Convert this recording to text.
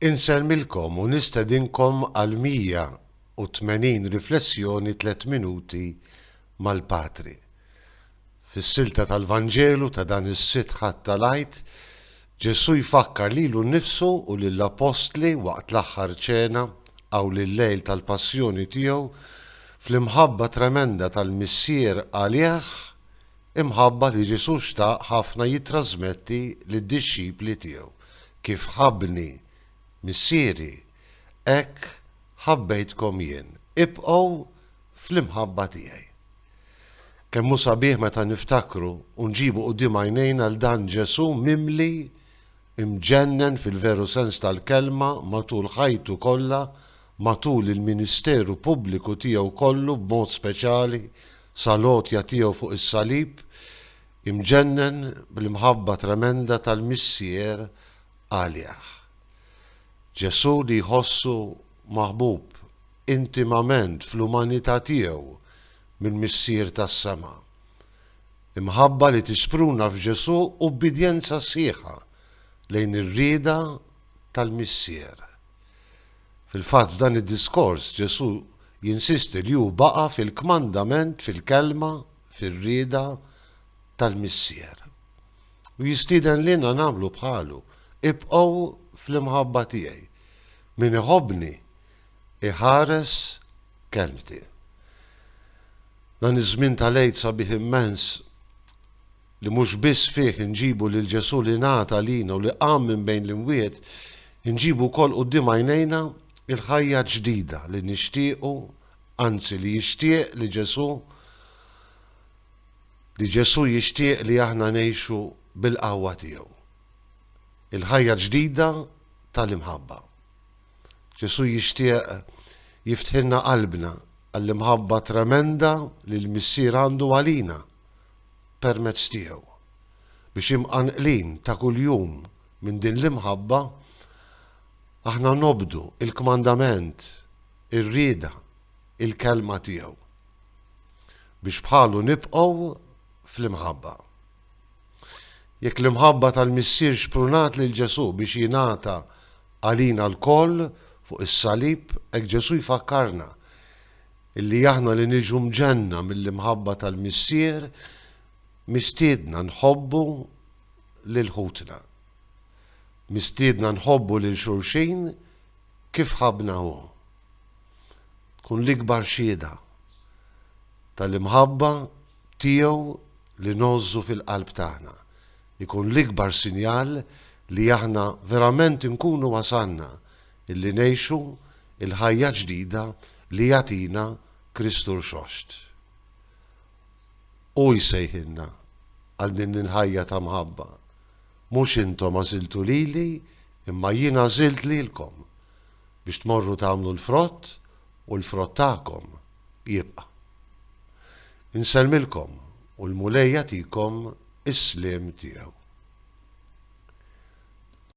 Insellmilkom u nistedinkom għal 180 riflessjoni tlett minuti mal-Patri. Fis-silta tal-Vanġelu ta' dan is-sitt Ħadd tal-Għid, Ġesù jfakkar lilu nnifsu u lill-appostli waqt l-aħħar ċena hawn il-lejl tal-passjoni tiegħu fl-imħabba tremenda tal-Missier għalih, imħabba li Ġesù xtaq ħafna jittrażmetti lid-dixxipli tiegħu, Kif ħabbni Missieri, hekk ħabbejtkom jien. Ibqgħu fl-imħabba tiegħi. Kemm hu sabiħ meta niftakru u nġibu quddiem għajnejna 'l dan Ġesù mimli, imġennen fil-veru sens tal-kelma matul ħajtu kollha, matul il-ministeru pubbliku tiegħu kollu b'mod speċjali sal-għotja tiegħu fuq is-salib, imġennen bl-imħabba tremenda tal-Missier għalih. Ġesù li jħossu maħbub intimament fl-umanità tiegħu mill-Missier tas-sema. Imħabba li tixpruna f'Ġesù ubbidjenza sħiħa lejn ir-rieda tal-Missier. Fil-fatt f'dan id-diskors Ġesù jinsisti li hu baqa' fil-kmandament, fil-kelma, fir-rieda tal-Missier. U jistieden lilna nagħmlu bħalu, ibqgħu fl-imħabba tiegħi. Min iħobbni iħares kelmti. Dan iż-żmien tal-Għid sabiħ immens li mhux biss fih inġibu lil Ġesù li ngħata għalina u li qam minn bejn l-imwiet, inġibu wkoll quddiem għajnejna l-ħajja ġdida li nixtiequ, anzi li jixtieq li Ġesù li Ġesù jixtieq li aħna ngħixu bil-qawwa tiegħu. Il-ħajja ġdida tal-imħabba. Ġesù jixtieq jiftħilna qalbna għall-imħabba tremenda li l-Missier għandu għalina permezz tiegħu. Biex imqanqlin ta' kuljum minn din l-imħabba, aħna nobdu il-kmandament, ir-rieda, il-kelma tiegħu. Biex bħalu nibqgħu fl-imħabba. Jekk l-imħabba tal-Missier xprunat lil Ġesù biex jingħata għalina lkoll fuq is-salib, hekk Ġesù jfakkarna illi aħna li niġu mġenna mill-imħabba tal-Missier mistiedna nħobbu lil ħutna. Mistiedna nħobbu lil xulxin kif ħabbna hu. Tkun l-ikbar xhieda tal-imħabba tiegħu li ngħożżu fil-qalb tagħna. Ikun l-ikbar sinjal li aħna verament inkunu wasalna illi ngħixu l-ħajja ġdida li jagħtina Kristu Rxoxt. Hu jsejħilna għal din il-ħajja ta' mħabba. Mhux intom għażiltu lili, imma jien għażilt lilkom biex tmorru tagħmlu l-frott u l-frott tagħkom jibqa'. Insellmilkom u l-Mulej jagħtikom is-sliem tiegħu.